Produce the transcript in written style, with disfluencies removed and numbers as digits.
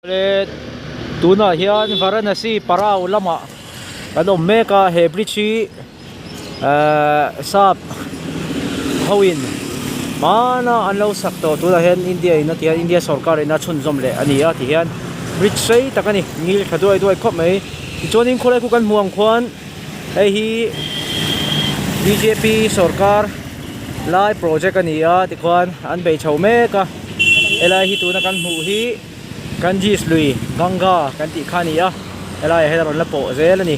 Le tunah hian Varanasi Parao lamah kan awm mek a he bridge hi ehh sap ho in hmana an lo sak tawh tunah hian India in a ti hian India sawrkar in a chhunzawm leh a ni a ti hian bridge sei tak a ni ngil tha duai duai khawp mai tichuanin khawlai khu kan hmuh ang khuan hei hi bjp sawrkar lai project a ni a tikhuan an bei chho mek a helai hi tuna kan hmuh hi Ganges lui Ganga kan tih kha a ni a helaiah hian a rawn la pawh zel a ni.